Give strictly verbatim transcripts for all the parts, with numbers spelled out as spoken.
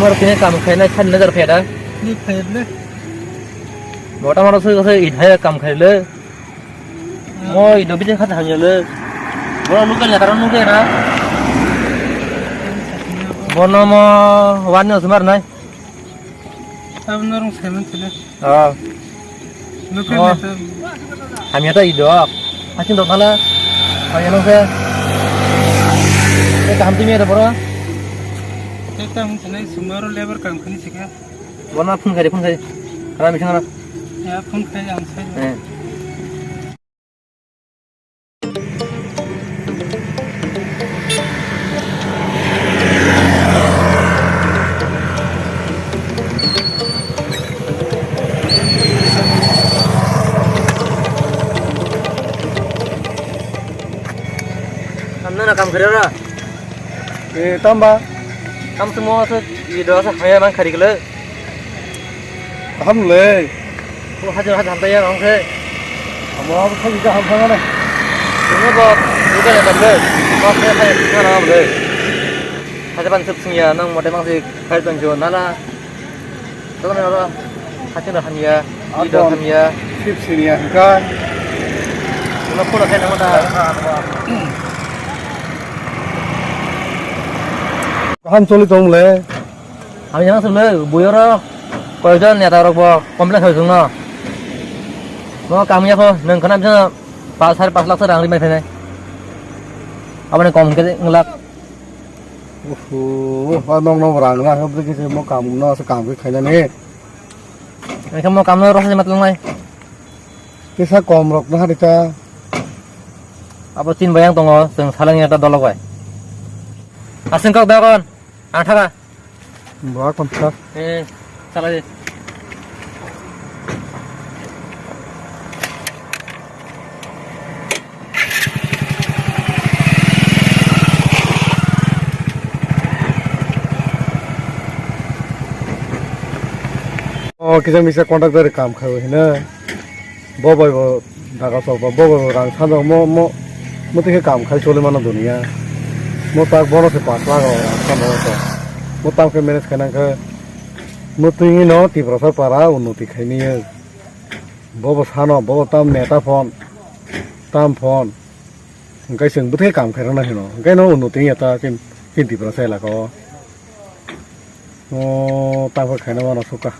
Moro kini kam khainai sani nazar pheda. Ni phayable. Mota moro sui sui ithai kam khaile. Mo ido bini khat hamya le. Moro nukya na, karon nukya na. Bono mo wani osmar nai. Tabuk norong saiman sile. Ah. Nukhe Oh. Neta. Hamya ta ido. Haching dok thala. Hamya nung khe. Tei kaham timi ada boro. Tei kaham tini sumaro lebar kaham khani sikha. Bona phone khai de, phone khai de. Kara bising kara. Ya, phone khai ang sai. Eh. Kamno na kam kare ra? Eh, tamba. Kam sumo se ido se haya mang khari kle. Kaham le. Ko hajar hajar hamta ya rong se. Amo abo thagi kaham thangane. Ini bo bukan ya tamle. Ko se saya sana le. Hajar ban sep sing ya nang mote mang se khai ban jo nala. Dokan oro hajar hamya. Ido hamya. Sip sini ya hingka. Lo pula khai nang ta. Kaham choli tong le. Hamya nang sep le, bui oro. Koijon neta rok bo complain khai sung no. Mo kamya ko nang kana bisa pas, sare pas lakh se rang ri mai phainai. Aboni kom ke nglak. Oho, o nok nok rang rang bwrwi khe mo kam no se kam khe khainani. Engkhe mo kam no rw sani matwlwngnai. Kisa kom rok no hari ta. Abo chin bayang tongo, chwng saleng ya ta dolok bai. Aswng kok dagon, ang thaga. Bo kon sa. Eh, salai de. O kisa misa contractor kam khai hino. Bo bai bo daga sok ba bo bai bo rang sanjak mo mo mo tike kam khai choli mano dunia. Mo tak bono se pas lakh rang sanjak to. Mo tam khe manage khainang khe. Mo twi no Tiprasa para unnoti khaini. Bobo sano, bobo tam neta phone, tam phone. Hingkai chwng bwthai kam khairokna hino. Hingkai no unnoti ya ta chin, chin Tiprasa elaka o. O, tam khe khaina mano suka.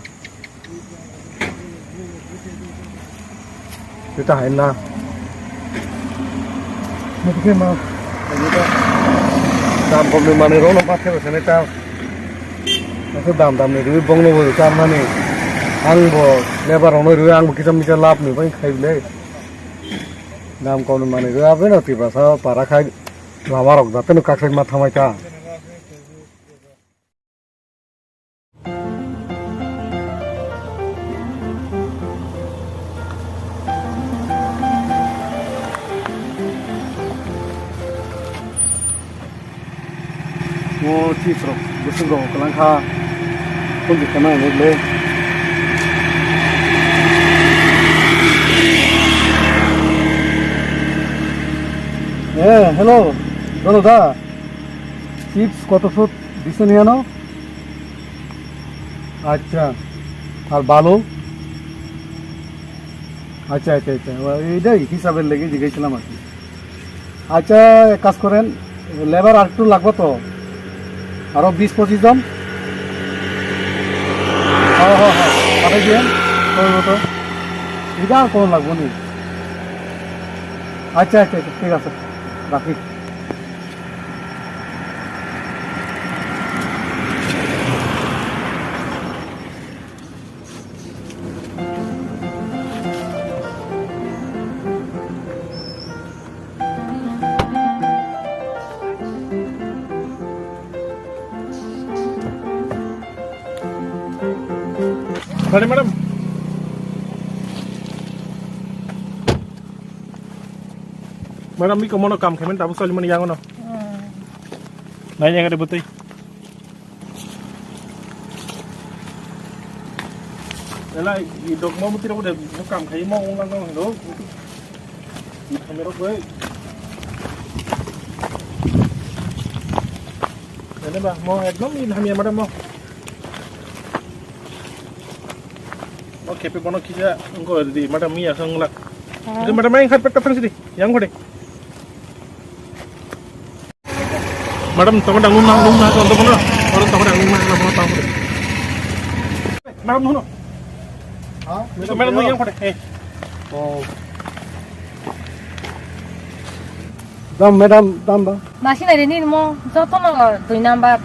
Sita hai na. Mati khe ma. Dam kom ni manwi rok no ma thebo sene ta. Aku dam dam ni rwi bong no bo kam mani. Ang bo lebar rok no rwi ang bo kisa misa lab ni bai khai bile. Dam kom ni manwi rwi abe no Tiprasa para khai lama rok jate no kaksai ma thamai ta. O chips rok bwswk rok kwlang kha. Phone se khana hwnwi le. Eh, hello, Dolo da. Chips koto sot dise niya no? আচ্ছা, আর বালু? আচ্ছা, আচ্ছা, আচ্ছা, ও, এইটাই হিসাবের লেগে জিজ্ঞেসছিলাম আর কি। আচ্ছা, এক কাজ করেন, লেবার আর একটু লাগবে তো, আরো বিশ পঁচিশ জন। হ্যাঁ, হ্যাঁ, হ্যাঁ, পাঠিয়ে দিয়েন, সময় মতো। এটা আর কোনো লাগবো নি। আচ্ছা, আচ্ছা, আচ্ছা, ঠিক আছে, রাখি। Sorry, madam. Madam, mi komono kam khaimani tabuk solimani yangono. Hmm. Nai jaga de bwtwi. Ela, i dok mo muti rok de, mo kam khai mo ong lang dong hino. I khamai rok bai. Ene ba, mo ekdom i hamya madam mo. Kepe bono kisa engko di, madam, mi asang ngla. Ah. Di, madam, main khat pet patang sidi, yang kode. Madam, tama dang lung na, lung na, tama dang lung na, orang tama dang lung na, tama dang lung na. Madam, no, no. Ha? Madam, madam, yang kode. Eh. Oh. Dam, madam, dam ba. Masi nai rini mo, joto no dui number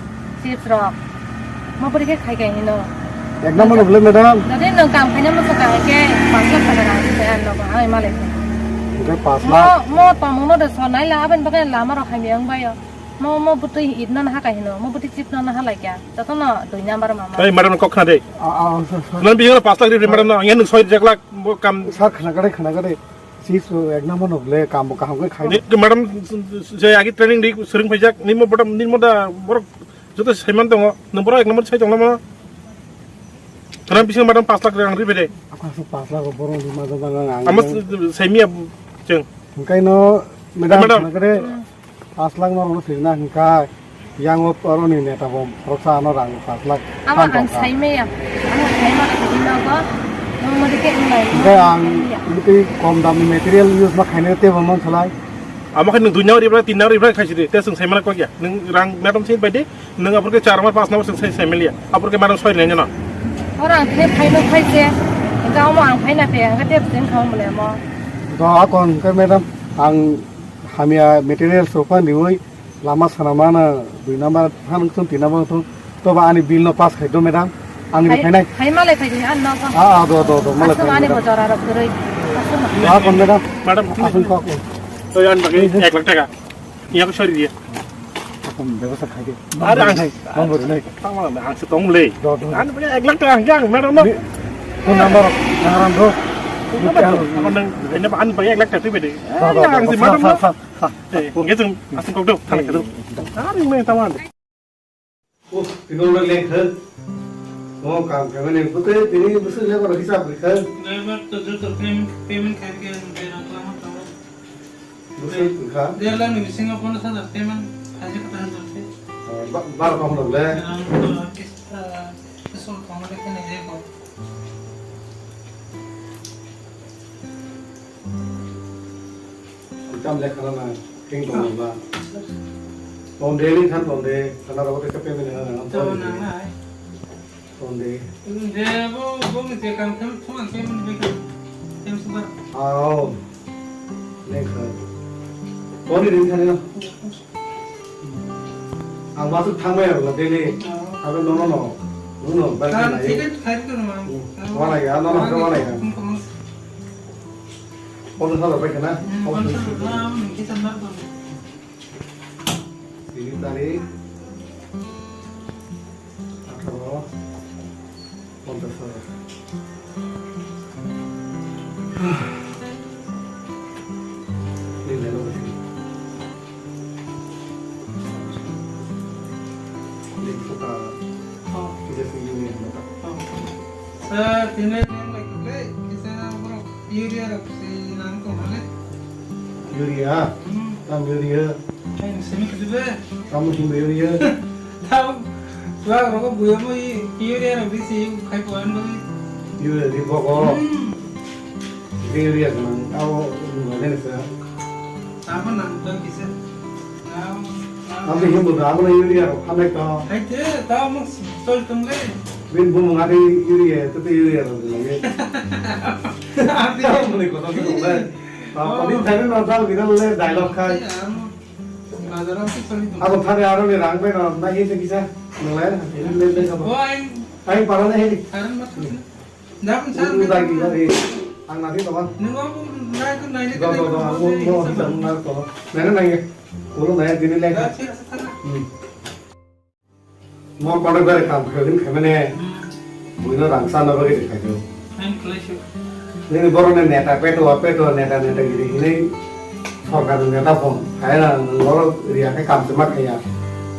chips rok. Mo bori khe khai kai hino. Ek number no bole, madam. Jadi nang kam khaina mo saka ke pas lakh taka rang ri saya no ba ai malai. Oke, pas lakh. Mo, mo tomung no de so nai la aben bagai lama rok hai yang bayo. Mo, mo butui it no ha kai hino, mo butui chip no ha lai kya. Joto no dui number mama. Ei, madam, kok khna de. Ah, ah, sir, sir. Nang biyo pas lakh ri, madam, no, yang soi jak lakh, mo kam. Sir, khna kare, khna kare. Chips ek number no bole, kam bo kaham khe khai. Ni madam, je agi training di swrwng phaijak, ni mo bodam, ni mo da borok joto saiman tongo, nang borok ek number sai tongla mo. Kana bising madam pas lakh rang ri bede. Aku langsung pas lakh borok ni ma jaba nang ang. Amo saimia cheng. Hingkai no madam, madam. Khna kare pas lakh no rong phirna hingkai. Yang o oro ni neta bo khoroksa ano rang pas lakh. Amo ang sai maya. Ang sai ma khe di nogo. Nang mari khe nai. Hingke ang ini tei kom dam ni material use ma khainai tei bo man salai. Amo khe nwng dui nang ribra, tin nang ribra khaisi di. Tei swng sai mana kok ya. Nwng rang madam sai bai di. Nwng apor khe char ma pas nang swng sai sai meliya. Apor khe madam soi nai no. Ora ang thai phai no phai se. Hingke amo ang phai na phe. Hingke tei bwswng kha mo le mo. Do akon hingke madam ang hamya material sofa ni ui. Lama sana mana dui number han tung tin number tung. To ba ani bill no pass khai do madam. Ani khai, khai nai. Khai malai khai ni an no. Ah, ah, do, do, do, malai khai ani madam. Bojor aro kuroi. Asma. Wa kon madam. Madam. Asung kok. To yan bagi ek lakh taka. Iya ko sori dia. Akon bebasa khai de. Are ang khai. Nomor nai. Tang mana ang se tong le. Do, do. An bagi ek lakh taka ang madam no. Phone number nang ram do. Phone number. Akon nang ini an bagi ek lakh taka tu bede. Do, do, do. Ang si madam no. Sa, sa, sa. Eh, nge jeng asung kok do, thang kado. Ari me tawan. Oh, tino le leng khe. Oh, kam khe mane bute tini buse le bar hisab ri khe. Driver to joto payment, payment khai ke ang payment lama tamo. Buse kha. Der lakh ni bisingo pono sada payment khai ke ta han jate. Oh, ba, bar kam le. Ang to kis, ah, kisol kam le kene je ko. Kam le khana na, king tong ba. Tonde ni khan tonde, khana ro te kape mene na, tonde. Tonde. Je bo, bo ni je kam tham, thuman ke mun be kam, tham suba. Ao. Ne kha. Toni din khani na. Ang masuk thangmaya bla daily. Abo nono no. Nono ba. Kan ticket khai ko ma. Wala ya, nono wala ya. Pondro hajar bai khana. Pondro hajar na, ang kita mar ko. Tini tarik. Atharo. Ponchash hajar. Nini lelo besi. Nini suka. Oh. Sudah sini ni. Oh. Sir, tini yang lagi tu, kita orang Urea rok si nang tong hale. Urea? Hmm. Tam urea. Ai, simi kujube. Kamu simi urea. Tam, suak rok buya mo i urea rok bisi khai po an bagi. Urea di boko. Hmm. Di urea kan, abo nunggu ni sa. Apa nang tong kisa? Nang, nang. Abi himbo da, abo urea rok, hamai to. Hai te, ta mo sol tong le. Bin bumung adi urea, tete urea rok lagi. Muni kotor se tong le. Tini thani no dal bidal le dialogue khai. Abo thani aro ni rang bai no na ye se kisa. Nang le, ini le le sabo. Ai para na hedi. Udah gila deh. Ang nanti teman. Do do do, ang mau mau kita menang to. Nana nanya. Ulo nanya dini le. Hmm. Mo kono bare kam khe din khe mane. Hmm. Buino rang sa na bagwi khe jo. Ang khlai sio. Nini borok ni neta peto peto neta neta giri hinai sorkar ni neta phone. Kaya na norok riya khe kam se ma khaya.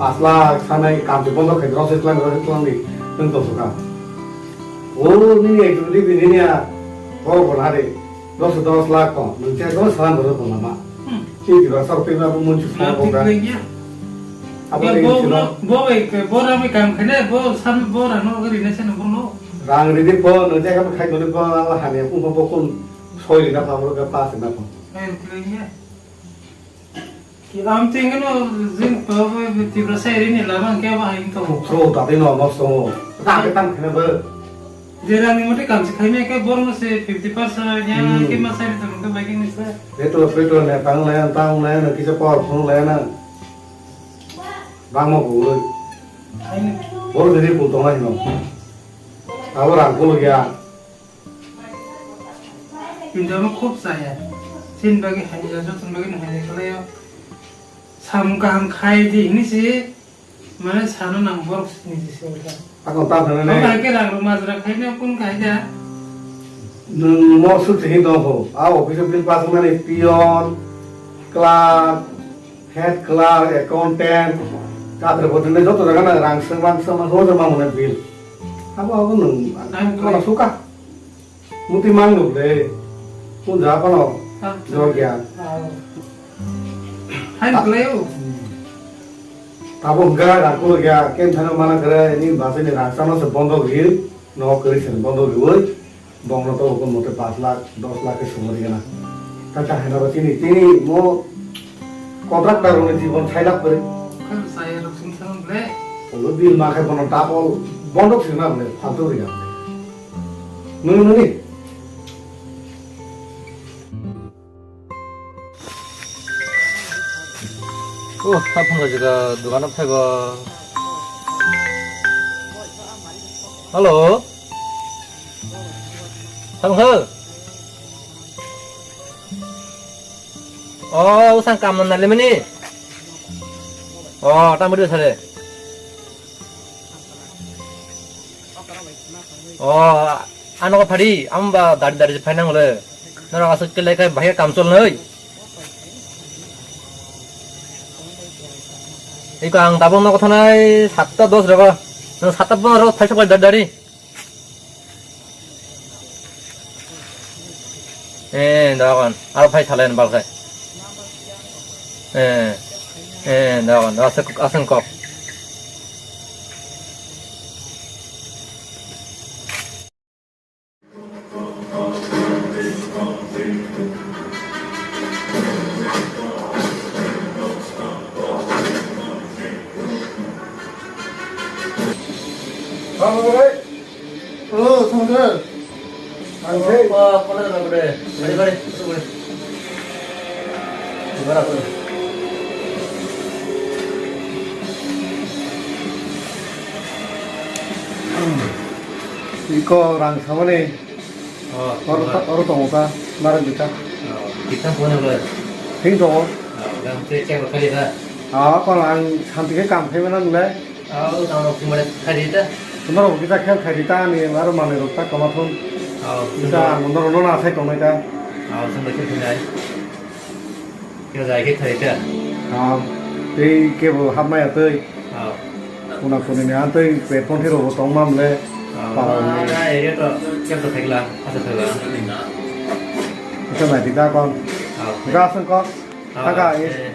Pas lakh sanai kam se bondo khe dos lakh dos lakh ni nung to suka. O nini ek nini nini a borok bona de. Dos dos lakh ko, nung che dos salam boro ko lama. Hmm. Chi di ba sa pe ma bu mun chu sa ko ga. Abo de bo chilo. Bo bai ke bo ra mi kam khane bo sam bo ra no ri ne se no bo no. Rang ridi pho, nung jaka khai doni pho, ala hani, pung pho pho, kun soi rina pho, amro ka pass rina pho. Ai, rukli ya. Ki am ting no, jing pho pho, Tripura sai rini lamang khe ba hain to. Thro, tati no, no so. Ta ke tam khena ba. Je rang ni mote kam si khai me ke bor mo se fifty percent ya, Hmm. Ke ma sai to ke ba ke ni sa. Petrol, petrol ne, tang le, tang le, na kisa power phone le na. Bang mo bu. Ai ni. Bor de ri bu tong ai no. Abo rang kulo ya. Hinjama khub chaya. Chini bagwi hamya, jotoni bagwi no hamya khlaio. Samung kaham khai di hinwi se, mane sano nang borok sini se se wngkha. Ako ta phano ne. Omo hai khe rang rok majra khai ne kun khai da. Nwng mo suk se hin tong kho. A office o bill pass wngnani peon, clerk, head clerk, accountant, chatra bottle joto jaga na rang swng rang swng ma hoja ma mone bill. Abo abo nwng. Ang kono suka. Muti mang nuk de. Kun ja kono. Ah. Jor gya. Ah. Hai nuk le u. Abo hwnkha rang kulo gya. Ken thano mana kare ni base ni rang sama se bondo gil. No kari se bondo gil. Bongno to hukun mote paanch lakh, dos lakh ke sumari gana. Kaka hai na ba tini, tini mo contractor rok ni jibon sai lakh kari. Kan saya rok sing sang ble. Ulo bill ma khai bono double bondok sirna ble, faltu ri gana. Nuni, nuni. Oh, ta phone kaisa ka dukan o phaiba. Hello. Tamo khe? Oh, usang kam nang nalimani. Oh, tamo ri sale. Oh, ano ko phari, amba dari dari phai nang le. Nara asuk ke lekai bahaya kam chol noi. Iko ang tabuk no kothanai satta dos rogo. Nang satta pon rogo phai sok dari dari. Eh, dogon. Aro phai salen bal khai. Eh. Eh, dogon. Aswk, aswk kok. Hello, Sundar. Ang sei. Wah, pala na bre. Bari, bari, bari. Bara ko. Iko rang samani. Oh, oro ta, oro tongo ta, narang kita. Oh, kita phone lo. Thing tongo. Oh, gam te check lo kali da. Ah, kon ang santi ke kam khai mana nule. Oh, tamo kumare kharita. Norok kisa khel kharita ani aro manwi rok ta koma thun. Oh, kisa ang norok no na sai tongnai ta. Oh, sung bai khel nai. Kisa jai khe kharita. Ah, tei kebo hapmaya tei. Oh. Kuna kuni ni antei pet pon thiro bo tong mam le. Oh, para ni. Ah, area to kep to thekla, asa thekla. Asa nai di da kon. Oh. Ga sung kon. Thaka, eh.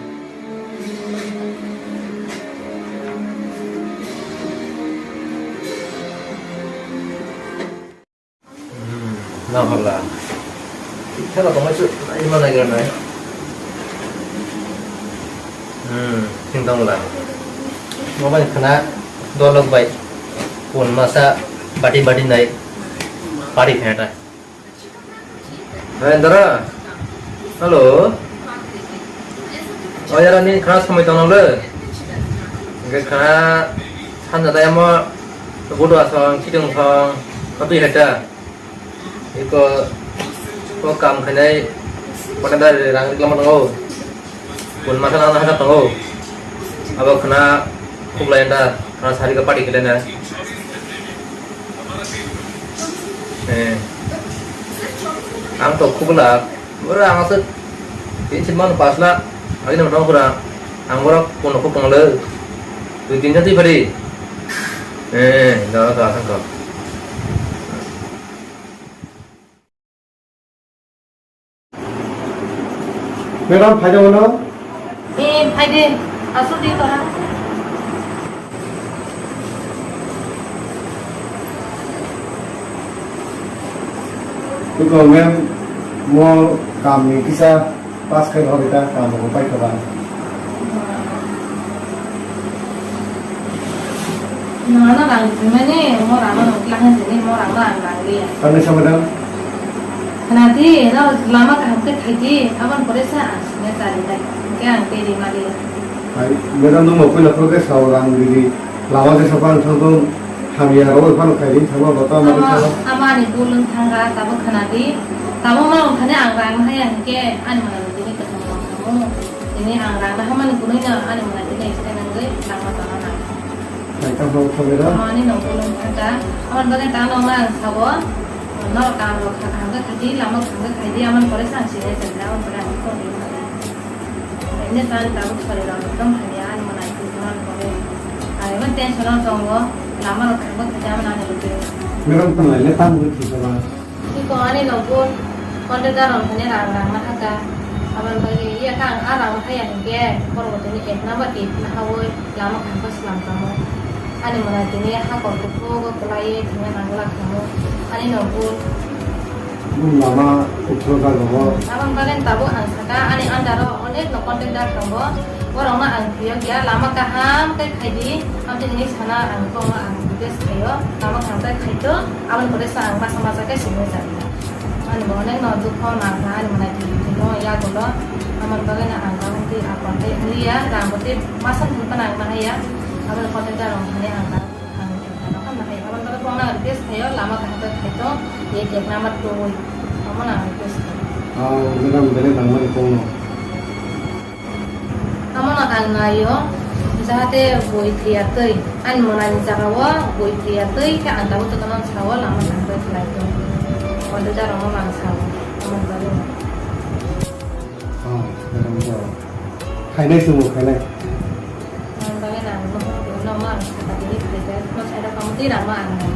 Hmm, na phala. Thela tongmai su, ima nai gana. Hmm, sing tong la. Mobile khana dolok bai. Kun masa bati bati nai. Pari khana ta. Hey, Dara. Hello. Oh, yara, ni khana samai tong le. Ge khana sanja dai mo. Budu asong, chidung song. Tapi heta. Iko ko kam khanai. Pada dar rang lama tong. Kun masa nang hada tongo. Abo khna khuklai da, khna sari ka padi kele na. Eh. Ang to khukla. Ora ang asuk. Tin chin man pas la. Agi na tong kura. Ang ora kono khuk tong le. Dui tin jati padi. Eh, da ka sang ka. Madam, phaida mano? Eh, phaide. Asuk di tora. Tukang mem mo kam ni kisa pass khai hori ta kam bo pai kha ba. Nana rang mane mo rang no kla han ni mo rang no ang rang liya. Kami sama dang. Khana di no lama kaham khe khai di abon pore sa ang sine ta ri dai. Ke ang te ri ma liya. Hai, madam no mo pula pro ke sa rang di di. Lama je sapa ang thang thang hamya ro phano khai di thang ba ta ma Ama, thang. Ama ni bulung thanga tabo khana di. Tabo ma ang khane ang rang hai ang ke ani ma ni ni ka thang thang mo. Ini ang rang da hamani kunui na ani ma ni ni ka nang dei lama ta na. Hai ta ho thang da. Ama ni no bulung thanga. Ama bagai ta no ma ang sabo. No ta ro kha kha khai di lama kha khai di ama pore sa si ne ta na ama pore ang ko di. Ini tan tabuk sori rok ekdom hamya ani manai tu man kore. Ani man tension o tongo, lama rok thangba khaja man ani rute. Merong tanglai le tang wi thisa ba. Iko ani nokbo contractor rok thani rang rang na haka. Aboni bagwi iya kha ang a rang haya hinkhe porobotini ek number tip na hawi lama khangba slam tamo. Ani mwnai tini hakor kuphur o kwlaiwi thwngna nangla khamu. Ani nokbo. Bumlama uthro jago. Aboni bagwi tabuk ang saka, ani under o onek no contractor tongo. Borokno ang thwiyo kya, lama kaham khe khaidi. Amtwi hwnwi sana ang kokno ang request khaio. Lama kaham khe khaito. Aboni pore sa ang masa masa khe simi jago. Ani bo onek no dukho nangkha, ani mwnai twi twi no yagulo. Aboni bagwi no ang tabuk twi a contract liya, rang bo twi masa thwngkha nang nahaya. Aboni contractor rok hwnwi ang tabuk. Ang khe khaina khamna hai, aboni bagwi kok nang request khaio, lama kaham khe khaito, ye kek nama twi, omo nang request khaio. Aw, madam, belai nangmani kokno. Amo no ang naio, jahate bui thwiya twi, ani mwnani jagao bui thwiya twi khe ang tabuk jotono sao, lama kaham khe khlai tong. Contractor rokno ang sao, omo bagwi. Aw, madam, khainai chwngno khainai. Ang bagwi nang nohor no ma ang saka tini khaijak, no saida kamo twi rama ang nang.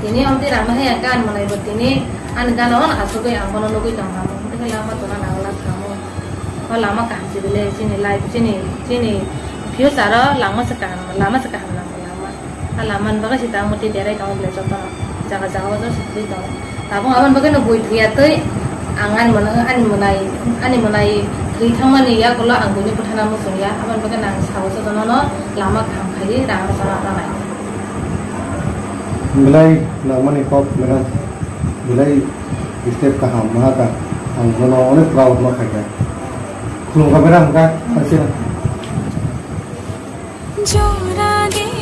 Tini om twi rama hai ang gan manai bo tini ani gana on asugwi ang bono nugwi tong kamo. Tini lama tona nang la kamo. O lama kaham si bile chini life chini, chini future o lama se kaham, lama se kaham nang lama. A lama ni bagwi se tamo twi berai tongo belai jotono. Jaga jaga o joto se twi tongo. Tabuk aboni bagwi no bui thwiya twi ang ani mwnai, ani mwnai, ani mwnai thwi thangmani yagulo ang buini bwthana muchung ya. Aboni bagwi no ang sabo jotono no lama kaham khaidi rang rwchapna nai. Belai nangmani kok madam. Belai step kaham maha ka. Ang bono onek proud ma khaikha. Khulumkha madam hwnkha, sansina. Jora de